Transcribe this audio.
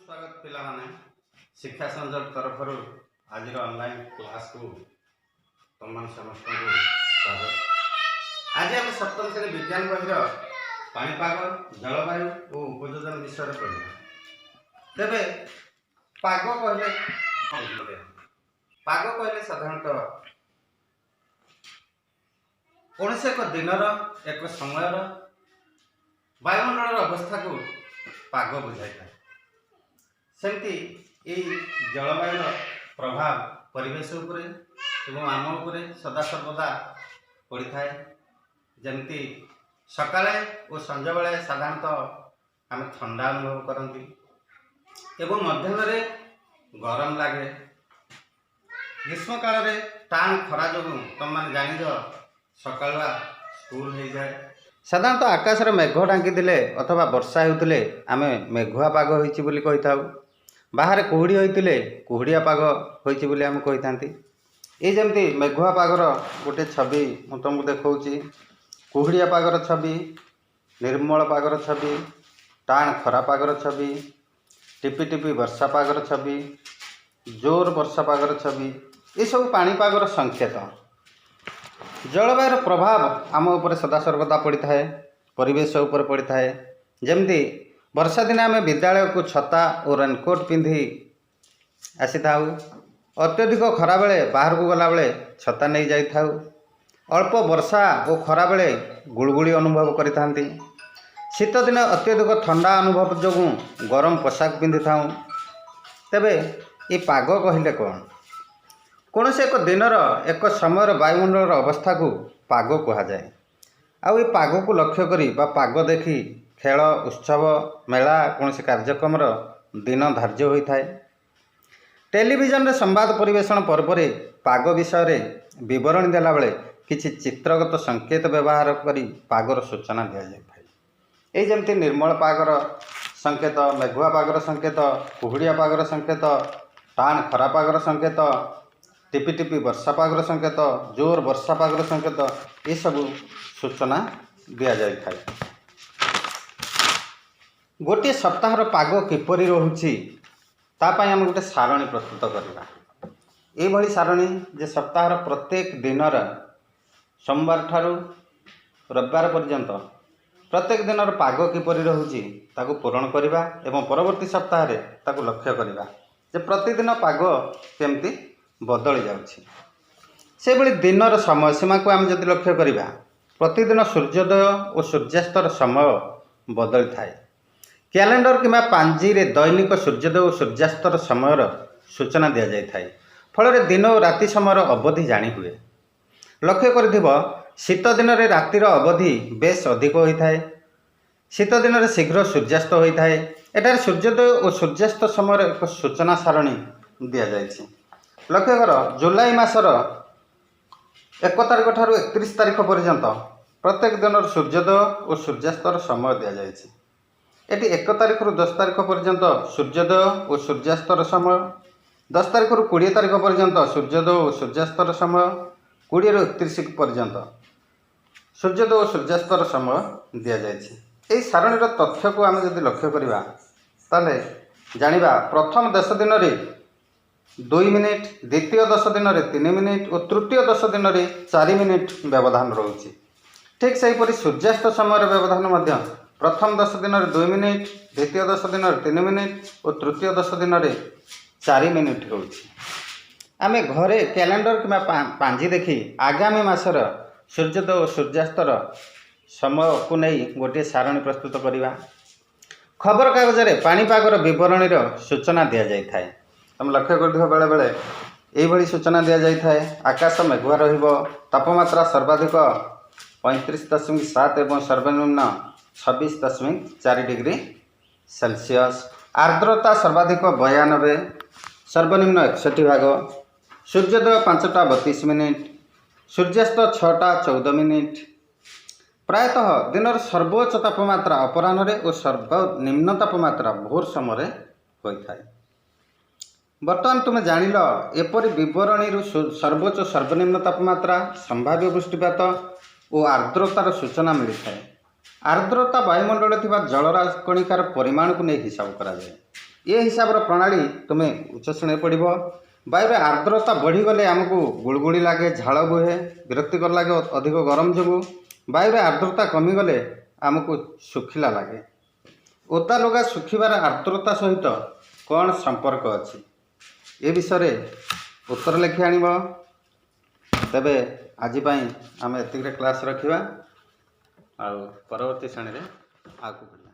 ସ୍ୱାଗତ ପିଲାମାନେ। ଶିକ୍ଷା ସଂଯୋଗ ତରଫରୁ ଆଜିର ଅନଲାଇନ୍ କ୍ଲାସ୍କୁ ତୁମମାନେ ସମସ୍ତଙ୍କୁ ସ୍ୱାଗତ। ଆଜି ଆମେ ସପ୍ତମ ଶ୍ରେଣୀ ବିଜ୍ଞାନ ବହିର ପାଣିପାଗ, ଜଳବାୟୁ ଓ ଉପଯୋଜନ ବିଷୟରେ ପଢ଼ିବା। ତେବେ ପାଗ କହିଲେ କଣ ବୁଝିବେ? ପାଗ କହିଲେ ସାଧାରଣତଃ କୌଣସି ଏକ ଦିନର, ଏକ ସମୟର ବାୟୁମଣ୍ଡଳର ଅବସ୍ଥାକୁ ପାଗ ବୁଝାଇଥାଏ। ସେମିତି ଏଇ ଜଳବାୟୁର ପ୍ରଭାବ ପରିବେଶ ଉପରେ ଏବଂ ଆମ ଉପରେ ସଦାସର୍ବଦା ପଡ଼ିଥାଏ। ଯେମିତି ସକାଳେ ଓ ସଞ୍ଜବେଳେ ସାଧାରଣତଃ ଆମେ ଥଣ୍ଡା ଅନୁଭବ କରନ୍ତି ଏବଂ ମଧ୍ୟାହ୍ନରେ ଗରମ ଲାଗେ। ଗ୍ରୀଷ୍ମ କାଳରେ ଟାଣ ଖରା ଯୋଗୁଁ, ତୁମମାନେ ଜାଣିଛ, ସକାଳୁଆ ସ୍କୁଲ ହେଇଯାଏ। ସାଧାରଣତଃ ଆକାଶରେ ମେଘ ଢାଙ୍କିଥିଲେ ଅଥବା ବର୍ଷା ହେଉଥିଲେ ଆମେ ମେଘୁଆ ପାଗ ହୋଇଛି ବୋଲି କହିଥାଉ। ବାହାରେ କୁହୁଡ଼ି ହୋଇଥିଲେ କୁହୁଡ଼ିଆ ପାଗ ହୋଇଛି ବୋଲି ଆମେ କହିଥାନ୍ତି। ଏଇ ଯେମିତି ମେଘୁଆ ପାଗର ଗୋଟେ ଛବି ମୁଁ ତୁମକୁ ଦେଖାଉଛି, କୁହୁଡ଼ିଆ ପାଗର ଛବି, ନିର୍ମଳ ପାଗର ଛବି, ଟାଣ ଖରା ପାଗର ଛବି, ଟିପି ଟିପି ବର୍ଷା ପାଗର ଛବି, ଜୋର ବର୍ଷା ପାଗର ଛବି, ଏସବୁ ପାଣିପାଗର ସଂକେତ। ଜଳବାୟୁର ପ୍ରଭାବ ଆମ ଉପରେ ସଦାସର୍ବଦା ପଡ଼ିଥାଏ, ପରିବେଶ ଉପରେ ପଡ଼ିଥାଏ। ଯେମିତି ବର୍ଷା ଦିନେ ଆମେ ବିଦ୍ୟାଳୟକୁ ଛତା ଓ ରେନକୋଟ୍ ପିନ୍ଧି ଆସିଥାଉ। ଅତ୍ୟଧିକ ଖରାବେଳେ ବାହାରକୁ ଗଲାବେଳେ ଛତା ନେଇ ଯାଇଥାଉ। ଅଳ୍ପ ବର୍ଷା ଓ ଖରାବେଳେ ଗୁଳୁଗୁଳି ଅନୁଭବ କରିଥାନ୍ତି। ଶୀତଦିନେ ଅତ୍ୟଧିକ ଥଣ୍ଡା ଅନୁଭବ ଯୋଗୁଁ ଗରମ ପୋଷାକ ପିନ୍ଧିଥାଉ। ତେବେ ଏ ପାଗ କହିଲେ କ'ଣ? କୌଣସି ଏକ ଦିନର, ଏକ ସମୟର ବାୟୁମଣ୍ଡଳର ଅବସ୍ଥାକୁ ପାଗ କୁହାଯାଏ। ଆଉ ଏ ପାଗକୁ ଲକ୍ଷ୍ୟ କରି ବା ପାଗ ଦେଖି ଖେଳ, ଉତ୍ସବ, ମେଳା, କୌଣସି କାର୍ଯ୍ୟକ୍ରମର ଦିନ ଧାର୍ଯ୍ୟ ହୋଇଥାଏ। ଟେଲିଭିଜନରେ ସମ୍ବାଦ ପରିବେଷଣ ପର୍ବରେ ପାଗ ବିଷୟରେ ବିବରଣୀ ଦେଲାବେଳେ କିଛି ଚିତ୍ରଗତ ସଂକେତ ବ୍ୟବହାର କରି ପାଗର ସୂଚନା ଦିଆଯାଇଥାଏ। ଏଇ ଯେମିତି ନିର୍ମଳ ପାଗର ସଂକେତ, ମେଘୁଆ ପାଗର ସଂକେତ, କୁହୁଡ଼ିଆ ପାଗର ସଂକେତ, ଟାଣ ଖରା ପାଗର ସଂକେତ, ଟିପି ଟିପି ବର୍ଷା ପାଗର ସଂକେତ, ଜୋର ବର୍ଷା ପାଗର ସଂକେତ, ଏସବୁ ସୂଚନା ଦିଆଯାଇଥାଏ। ଗୋଟିଏ ସପ୍ତାହର ପାଗ କିପରି ରହୁଛି, ତା ପାଇଁ ଆମେ ଗୋଟେ ସାରଣୀ ପ୍ରସ୍ତୁତ କରିବା। ଏଇଭଳି ସାରଣୀ ଯେ ସପ୍ତାହର ପ୍ରତ୍ୟେକ ଦିନର, ସୋମବାର ଠାରୁ ରବିବାର ପର୍ଯ୍ୟନ୍ତ ପ୍ରତ୍ୟେକ ଦିନର ପାଗ କିପରି ରହୁଛି, ତାକୁ ପୂରଣ କରିବା ଏବଂ ପରବର୍ତ୍ତୀ ସପ୍ତାହରେ ତାକୁ ଲକ୍ଷ୍ୟ କରିବା ଯେ ପ୍ରତିଦିନ ପାଗ କେମିତି ବଦଳି ଯାଉଛି। ସେଭଳି ଦିନର ସମୟ ସୀମାକୁ ଆମେ ଯଦି ଲକ୍ଷ୍ୟ କରିବା, ପ୍ରତିଦିନ ସୂର୍ଯ୍ୟୋଦୟ ଓ ସୂର୍ଯ୍ୟାସ୍ତର ସମୟ ବଦଳିଥାଏ। କ୍ୟାଲେଣ୍ଡର କିମ୍ବା ପାଞ୍ଜିରେ ଦୈନିକ ସୂର୍ଯ୍ୟୋଦୟ ଓ ସୂର୍ଯ୍ୟାସ୍ତର ସମୟର ସୂଚନା ଦିଆଯାଇଥାଏ। ଫଳରେ ଦିନ ଓ ରାତି ସମୟର ଅବଧି ଜାଣି ହୁଏ। ଲକ୍ଷ୍ୟ କରିଥିବ, ଶୀତ ଦିନରେ ରାତିର ଅବଧି ବେଶ ଅଧିକ ହୋଇଥାଏ। ଶୀତ ଦିନରେ ଶୀଘ୍ର ସୂର୍ଯ୍ୟାସ୍ତ ହୋଇଥାଏ। ଏଠାରେ ସୂର୍ଯ୍ୟୋଦୟ ଓ ସୂର୍ଯ୍ୟାସ୍ତ ସମୟର ଏକ ସୂଚନା ସାରଣୀ ଦିଆଯାଇଛି। ଲକ୍ଷ୍ୟ କର, ଜୁଲାଇ ମାସର 1 ତାରିଖ ଠାରୁ 31 ତାରିଖ ପର୍ଯ୍ୟନ୍ତ ପ୍ରତ୍ୟେକ ଦିନର ସୂର୍ଯ୍ୟୋଦୟ ଓ ସୂର୍ଯ୍ୟାସ୍ତର ସମୟ ଦିଆଯାଇଛି। ଏଠି 1 ତାରିଖରୁ 10 ତାରିଖ ପର୍ଯ୍ୟନ୍ତ ସୂର୍ଯ୍ୟୋଦୟ ଓ ସୂର୍ଯ୍ୟାସ୍ତର ସମୟ, 10 ତାରିଖରୁ 20 ତାରିଖ ପର୍ଯ୍ୟନ୍ତ ସୂର୍ଯ୍ୟୋଦୟ ଓ ସୂର୍ଯ୍ୟାସ୍ତର ସମୟ, 20ରୁ 31 ପର୍ଯ୍ୟନ୍ତ ସୂର୍ଯ୍ୟୋଦୟ ଓ ସୂର୍ଯ୍ୟାସ୍ତର ସମୟ ଦିଆଯାଇଛି। ଏହି ସାରଣୀର ତଥ୍ୟକୁ ଆମେ ଯଦି ଲକ୍ଷ୍ୟ କରିବା, ତାହେଲେ ଜାଣିବା ପ୍ରଥମ 10 ଦିନରେ 2 ମିନିଟ୍, ଦ୍ୱିତୀୟ 10 ଦିନରେ 3 ମିନିଟ୍ ଓ ତୃତୀୟ 10 ଦିନରେ 4 ମିନିଟ୍ ବ୍ୟବଧାନ ରହୁଛି। ଠିକ୍ ସେହିପରି ସୂର୍ଯ୍ୟାସ୍ତ ସମୟର ବ୍ୟବଧାନ ମଧ୍ୟ ପ୍ରଥମ 10 ଦିନରେ 2 ମିନିଟ୍, ଦ୍ୱିତୀୟ 10 ଦିନରେ 3 ମିନିଟ୍ ଓ ତୃତୀୟ 10 ଦିନରେ 4 ମିନିଟ୍ ରହୁଛି। ଆମେ ଘରେ କ୍ୟାଲେଣ୍ଡର କିମ୍ବା ପାଞ୍ଜି ଦେଖି ଆଗାମୀ ମାସର ସୂର୍ଯ୍ୟୋଦୟ ଓ ସୂର୍ଯ୍ୟାସ୍ତର ସମୟକୁ ନେଇ ଗୋଟିଏ ସାରଣୀ ପ୍ରସ୍ତୁତ କରିବା। ଖବରକାଗଜରେ ପାଣିପାଗର ବିବରଣୀର ସୂଚନା ଦିଆଯାଇଥାଏ। ତମେ ଲକ୍ଷ୍ୟ କରିଥିବ, ବେଳେବେଳେ ଏଇଭଳି ସୂଚନା ଦିଆଯାଇଥାଏ: ଆକାଶ ମେଘୁଆ ରହିବ, ତାପମାତ୍ରା ସର୍ବାଧିକ 35.7 ଏବଂ ସର୍ବନିମ୍ନ 26.4 ଡିଗ୍ରୀ ସେଲସିୟସ୍, ଆର୍ଦ୍ରତା ସର୍ବାଧିକ 92, ସର୍ବନିମ୍ନ 61 ଭାଗ, ସୂର୍ଯ୍ୟୋଦୟ 5ଟା 32 ମିନିଟ୍, ସୂର୍ଯ୍ୟାସ୍ତ 6ଟା 14 ମିନିଟ୍। ପ୍ରାୟତଃ ଦିନର ସର୍ବୋଚ୍ଚ ତାପମାତ୍ରା ଅପରାହ୍ନରେ ଓ ସର୍ବନିମ୍ନ ତାପମାତ୍ରା ଭୋର ସମୟରେ ହୋଇଥାଏ। ବର୍ତ୍ତମାନ ତୁମେ ଜାଣିଲ, ଏପରି ବିବରଣୀରୁ ସର୍ବୋଚ୍ଚ, ସର୍ବନିମ୍ନ ତାପମାତ୍ରା, ସମ୍ଭାବ୍ୟ ବୃଷ୍ଟିପାତ ଓ ଆର୍ଦ୍ରତାର ସୂଚନା ମିଳିଥାଏ। ଆର୍ଦ୍ରତା ବାୟୁମଣ୍ଡଳରେ ଥିବା ଜଳରାଶ କଣିକାର ପରିମାଣକୁ ନେଇ ହିସାବ କରାଯାଏ। ଏ ହିସାବର ପ୍ରଣାଳୀ ତୁମେ ଉଚ୍ଚ ଶ୍ରେଣୀରେ ପଢ଼ିବ। ବାୟୁରେ ଆର୍ଦ୍ରତା ବଢ଼ିଗଲେ ଆମକୁ ଗୁଳୁଗୁଳି ଲାଗେ, ଝାଳ ବୁହେ, ବିରକ୍ତିକର ଲାଗେ ଅଧିକ ଗରମ ଯୋଗୁଁ। ବାୟୁରେ ଆର୍ଦ୍ରତା କମିଗଲେ ଆମକୁ ଶୁଖିଲା ଲାଗେ। ଓଦା ଲୁଗା ଶୁଖିବାର ଆର୍ଦ୍ରତା ସହିତ କ'ଣ ସମ୍ପର୍କ ଅଛି, ଏ ବିଷୟରେ ଉତ୍ତର ଲେଖି ଆଣିବ। ତେବେ ଆଜି ପାଇଁ ଆମେ ଏତିକିରେ କ୍ଲାସ୍ ରଖିବା ଆଉ ପରବର୍ତ୍ତୀ ଶ୍ରେଣୀରେ ଆଗକୁ ବଢ଼ିବା।